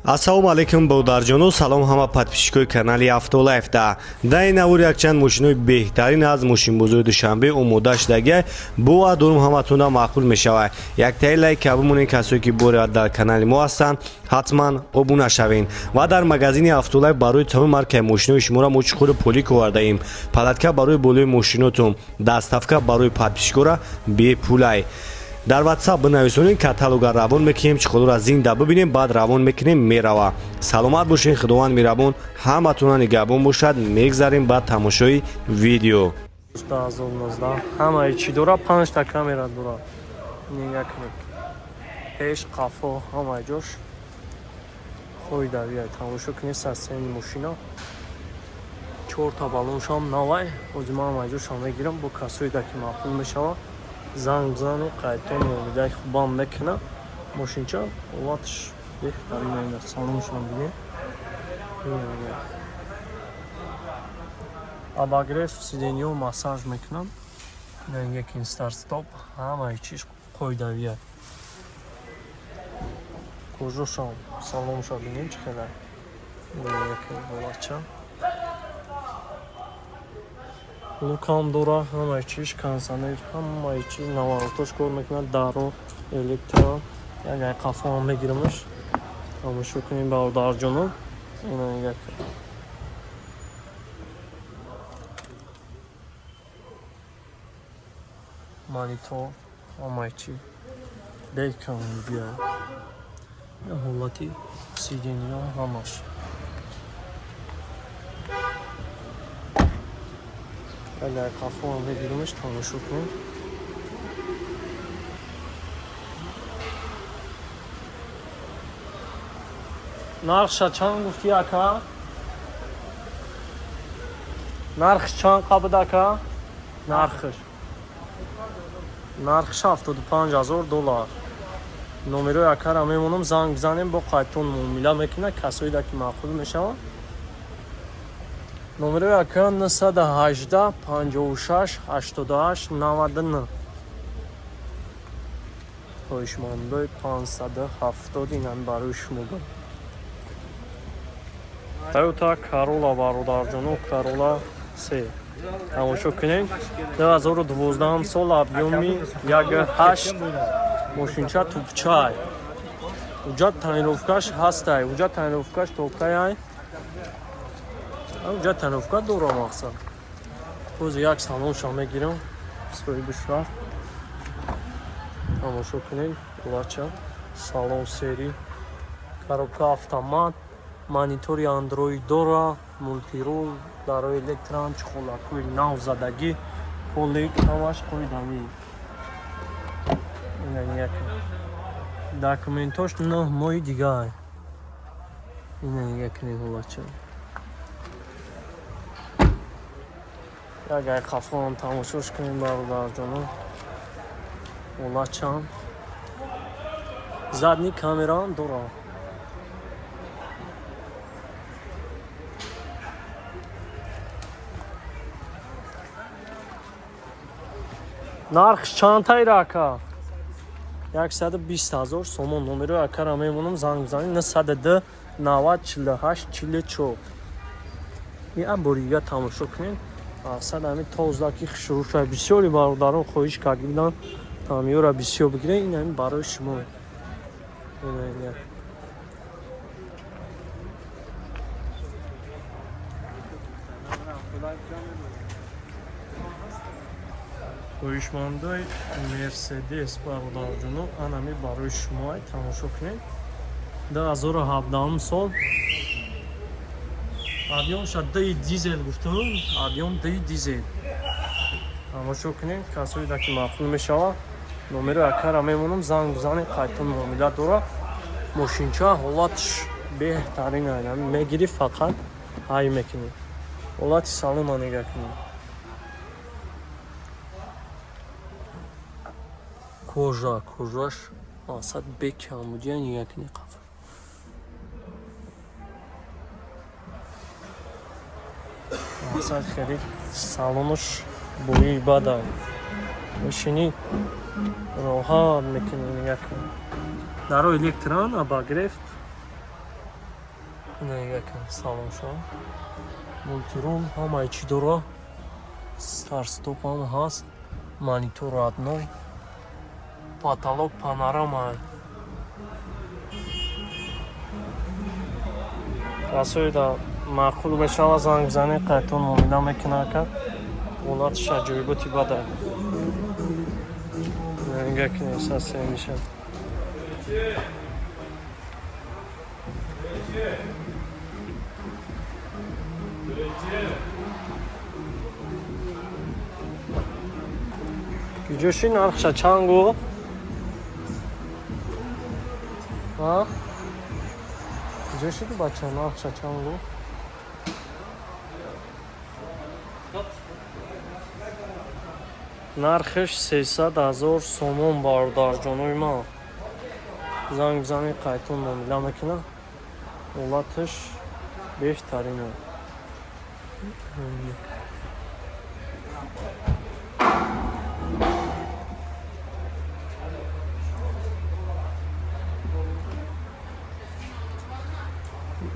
Ассалому алайкум, бародарҷону, салом ҳама подписчикои канали Автолайф. Да ин навор якчанд мошинои беҳтарин аз мошинбозори Душанбе омода шудагия. Бовар дорум, ҳаматонда маъқул мешавад. Яктаи лайк бимонед. Касое ки бори дар канали мо ҳастанд, ҳатман обуна шавед. Ва дар магазини Автолайф барои тамоми маркаи мошинои шуморо мо чуқури полик овардаем. Палатка барои болои мошинотон, доставка барои подписчикора бепулай. Дар Ватсап бинависонед, каталога равон мекунем, чиқолора зинда бибинем, баъд равон мекунем, мерава. Саломат бошед, Худованд меҳрабон ҳаматона нигаҳбон бошад. Мегзарем ба тамошои видео. 2019, ҳамаи чӣ дора, панҷта камера дора. Нига кунед, пеш, қафо, ҳамаи ҷош қоидавия. Тамошо кунед состояние мошина, чорта баллоншам навай. Ҳозир ман ҳамаи ҷошам мегирам. Бо касоида ки маъқул мешавад, занг бизанед, қайтон муомилаи хубам мекунад. Мошинча ҳолаташ беҳтарин. Салоншам бинед, обогрев сиденьё, массаж мекунам, якин старт-стоп, ҳамаи чиз қоидавия. Кожошам, салонша бинем, чӣ хела ҳолатча. Люкам дора, ҳамаи чиз, кондиционер, ҳамаи чиз, наворотош кор мекунад, даро электро. Як ай қафоам мегирамаш, тамошо кунем, бародарҷоно. Ина як монитор, ҳамаи чи бекамбия, ҳолати сиденьё, ҳамаш. Агар қафоам мегиримаш, тамошо кунем. Нархша чанд гуфтӣ, ака? Нархш чанд қабуд, ака? Нархш 75 000 доллар. Номерои акара мемонам, занг бизанем, бо қайтон муомила мекунад. Касоида ки маъқул мешавад, номерои ака 918 56 88 99. Хоҳишмандои 570, инам барои шумо буд. Тойота Карола, бародарҷоно, Карола се, тамошо кунед. 2012 сол, объёми 1,8, мошинча тупчай. Уҷа тонировкаш ҳастай, уҷа тонировкаш токаяй, уҷа тонировка дора. Мақсад, боз як салонша мегирам. Соҳибиш рафт. Тамошо кунед, лача, салон сери, коробка автомат, монитори андроид дора, мультирул, дарои электран, чухолакҳои нав задагӣ, полик, ҳамаш қоидавӣ. Ина як документош 9 моҳи дигар. Ина якни ҳолатча. Як ай қафоам тамошош кунем, бародарҷоно. Ҳолатчам, задний камераам дора. Нархш чанд тайра, ака? 120 000 сомон. Номерои акара мемонам, занг бизанед: 902 90 48 44. Ин бори дига тамошо кунед. Мақсад, ҳамин тоза ки хушрӯша. Бисёри бародарон хоҳиш карда буданд, тамиёра бисёр бигиред. Ин ҳамин барои шумо. Ина хоҳишмандои Мерседес, бародарҷоно, анами барои шумо. Тамошо кунед, 2017 сол, объёмша ди дизел гуфтам, объём ди дизел. Тамошо кунед. Касоида ки маъқул мешавад, номерои акара мемонам, занг бизанед, қайтон муомила дора. Мошинча ҳолатш беҳтарин, мегирӣ, фақат ҳай мекунӣ. Ҳолати салона нига кунед. Кожа, кожаш мақсад бекамбудия. Нига кунед, қафо мақсад хеле салонош бӯи бада, мешинӣ, роҳат мекунӣ. Нига кунед, даро электран, обогрев. Ина нигоҳ кун салоншо. Мультирул ҳамаи чӣ дора. Старт-стоп ҳам ҳаст. Монитор родной. Потолок панорама. Касоида маъқул мешава, занг бизанед, қайтон муомила мекуна ака. Ҳолатш аҷоиботи бада. Нигоҳ кунед состояниеша. Куҷоши нархша чанд гуфт? А? Куҷо шуди, бача, нархша чанд гуфт? Нархиш 300 000 сомон, бародарҷонои ман. Занг бизанед, қайтон муомила мекунад. Ҳолаташ беҳтарина.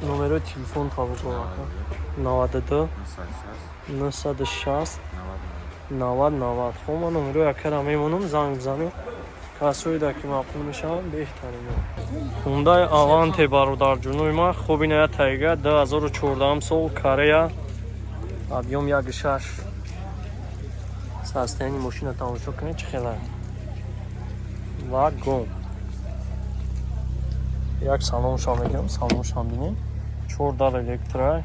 Номерои телефон табугӯ, ака. 92 960 90 90. Хоб, ман номерои акара мемонам, занг бизанед. Касоида ки маъқул мешаванд, беҳтарина. Хундай Аванте, бародарҷонои ман, хоб, ина я тайга, 2014 сол, Корея, объём 1,6. Состояние мошина тамошо кунед, чӣ хела. Вагон. Як салоншам мегирам, салоншам бинем. Чор дар электро,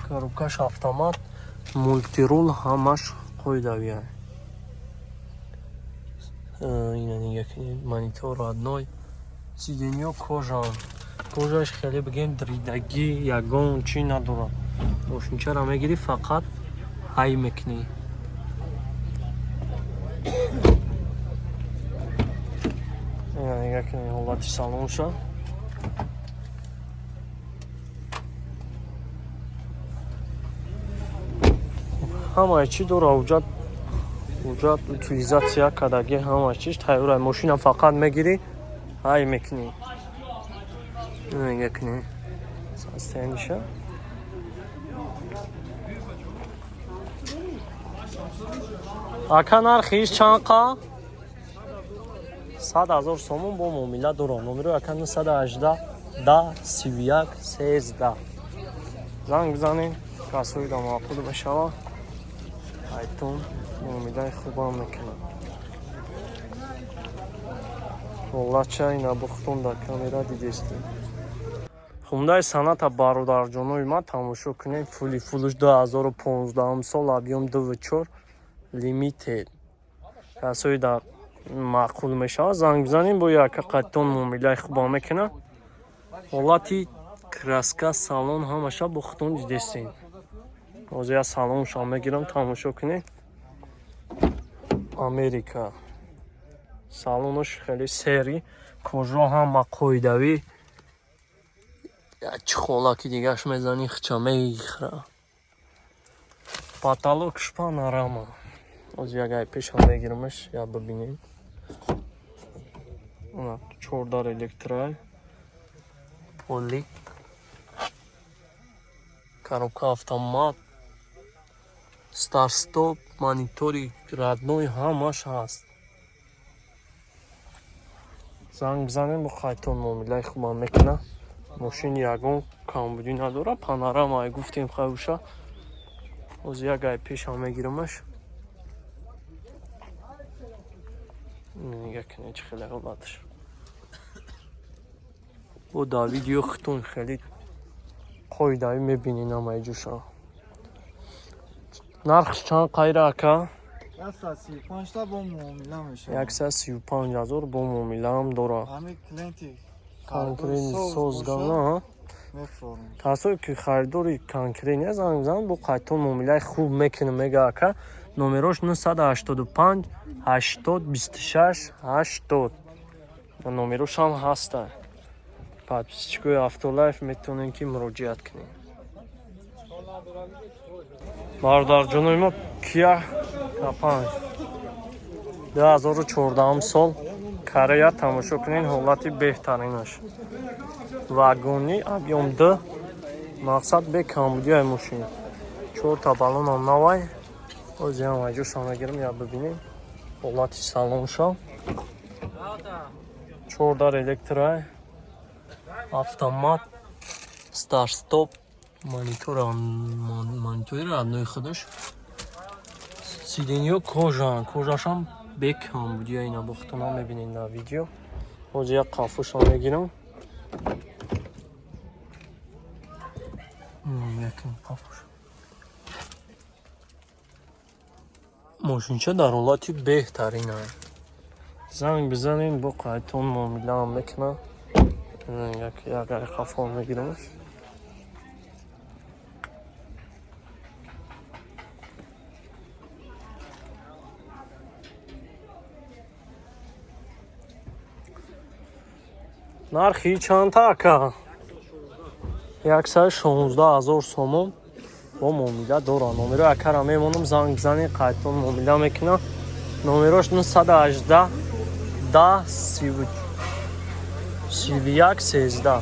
коробкаш автомат, мультирул, ҳамаш қоидавия. Ина нигоҳ кунед, монитор родной, сиденьё кожан, кожаш хеле бигем дридагӣ ягон чӣ надорад. Мошинчаро мегирӣ, фақат ҳай мекунӣ. Ина нигоҳ кунед ҳолати салонша. Ҳамаи чӣ дора, ҳуҷҷат утилизация кардагӣ, ҳамаи чиз тайёра. Мошина фақат мегирӣ, ҳай мекунӣ. Нигоҳ кунед состояниеша. Ака, нархи иш чанд қа? 100 000 сомон, бо муомила дорам. Номерои ака 918 10 31 13. Занг бизанед, касоида маъқул мешавад, айтон муомилаи хубам мекунад. Ҳолатша ина бухтон дар камера дидестем. Хундаи Соната, бародарҷонои ман, тамошо кунед. Фули фулуш, 2015 сол, объём 2,4, лимитед. Касои дар маъқул мешавад, занг бизанем, бо яка қаттон муомилаи хубам мекунад. Ҳолати краска, салон, ҳамаша бухтон дидестем. Ҳозир як салоншам мегирам, тамошо кунед. Америка. Салонош хеле серый, кожо ҳама қоидавӣ. Чӣ холаки дигаш мезанӣ, хича мехӯра. Потолокш панорама. Ҳозир як ай пешам мегирамаш, як бибинем. Чордар электрай, полик, коробка автомат, старт-стоп, монитори родной, ҳамаш ҳаст. Занг бизанем, бо қайтон муомилаи хубам мекунад. Мошин ягон камбудӣ надорад, панорама гуфтем, хавша. Ҳозир як ай пешам мегирамаш. Нигоҳ кунед, чӣ хеле ҳолаташ. Бо дар видео хитон хеле қоидавӣ мебинед ҳамаи ҷоша. Нархш чанд қайра, ака? 135 та, бо муомила мешавад. 135 000, бо муомилаам дорад. Ҳамин клиенти конкретный созгана. Мефурӯшем. Касое ки харидори конкретный, занг бизанад, бо қайтон муомилаи хуб мекунем, мега ака. Номерош 985 80 26 80, номерошам ҳаста. Подписчикои Автолайф метавонем ки муроҷиат кунем. Бародарҷонои мо, Кия К5, 2014 сол. Корея, тамошо кунед, ҳолати беҳтаринаш. Вагони объём д, мақсад бе камбудиай мошин. Чорта балонам навай. Озиам айҷошам мегирам, я бибинем. Ҳолати салонша. Чордар электрай. Автомат, старт-стоп, монитора, монитори родной худаш. Сиденьё кожа, кожашам бе камбудия, ина бохтона мебинед дар видео. Ҳозир як қафушам мегирам. Якм қафуш. Мошинча дар ҳолати беҳтарин аст. Занг бизанем, бо қайтон муомилаам мекунам. Як як қафо мегирамаш. Нархи чанд ака? 116 ҳазор сомон бо муомила дорам. Номеро акара мемонам, занг бизанед, қайтон муомила мекунам. Номерош 918 10 31 13.